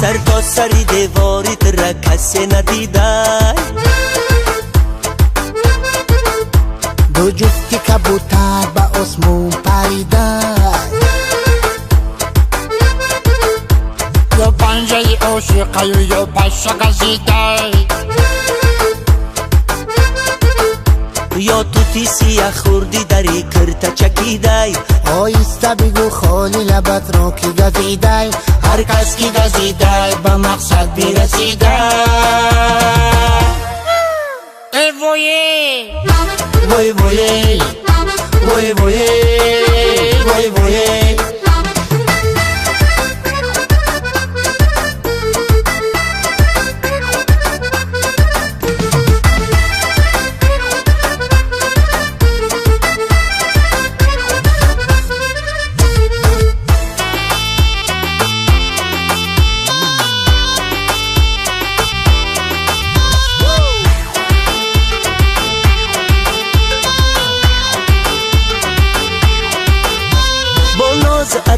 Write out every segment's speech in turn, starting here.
Сар то сари девори тра касе надидай, ду ҷуфти кабутар ба осмон паридай, ё панҷаи ошиқаю ё паша газидай, ё тути сия хурди дари кирта чакидай. Оҳиста бигӯ холи лабатро ки газидай, ҳар кас ки газидай ба мақсад бирасидай. Э вое, вой вое, вой вое, вой вое.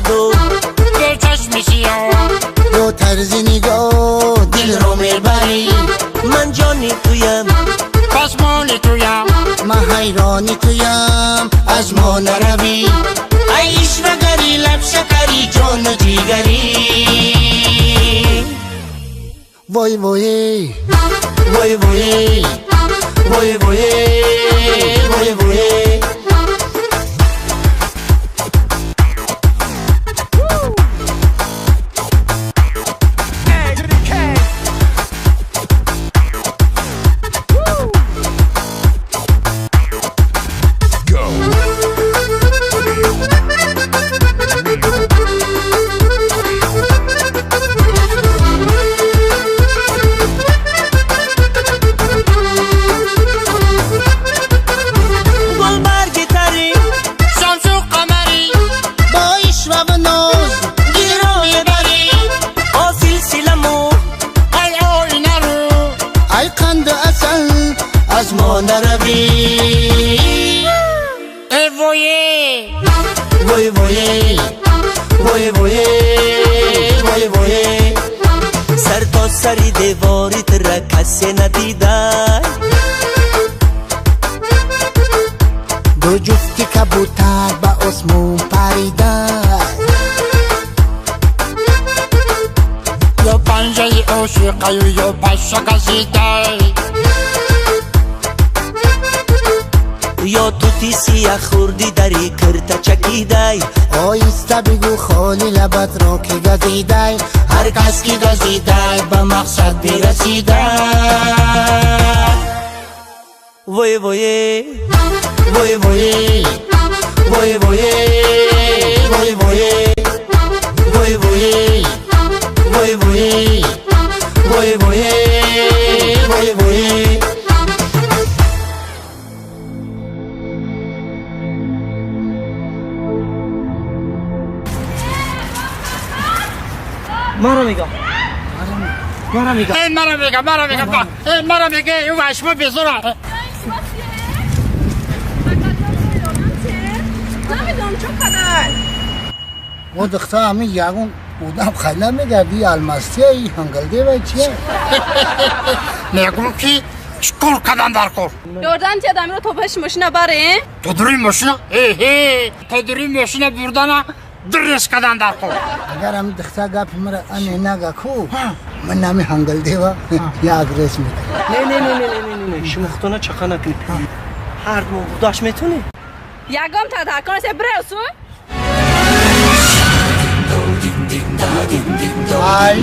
Ду чашми сиёҳ, ду тарзи нигоҳ дилро мебарӣ. Ман ҷони туям, пас моли туям, ман ҳайрони туям, аз мо наравӣ. Ай ишвагари, лабшакари, ҷону ҷигарӣ. Вой вое, вой вое, вой вое, вой вое. Вой вое, вой вое, вой вое. Сар то сари девори тра касе надидай, ду ҷуфти кабутар ба осмон паридай, ё панҷаи ошиқаю ё паша газидай, ё тути сия хурди дари кирта чакидай. Оҳиста бигӯ холи лабатро ки газидай, ҳар кас ки газидай ба мақсад бирасидай. Вой вое, вой вое, вой вое, вой вое, вой вое, вой вое, вой вое, вой вое. Маро мегам, маро мегам, маро мегам, маро мегам, маро мега, ю вашмо безора. Намедонам чо қадар. О духта ҳамин ягон одам хайла мегарди, алмастия и ҳангалдева чия? Мегӯм ки чикор кадан дар кор? Ёрдам тия дамиро то пеши мошина барем? То дуруи мошина? Э, то дуруи мошина бурдана Дрес кадан дар кор. Агар ҳами духтар гапи мара ане нага ку, ман нами ҳангалдева як рес мекунам. Не, не, не, не, не, не, не, шумо худтона чақа накунед. Ҳар мо будаш метонед. Ягон та дар кор се бресу. Ай.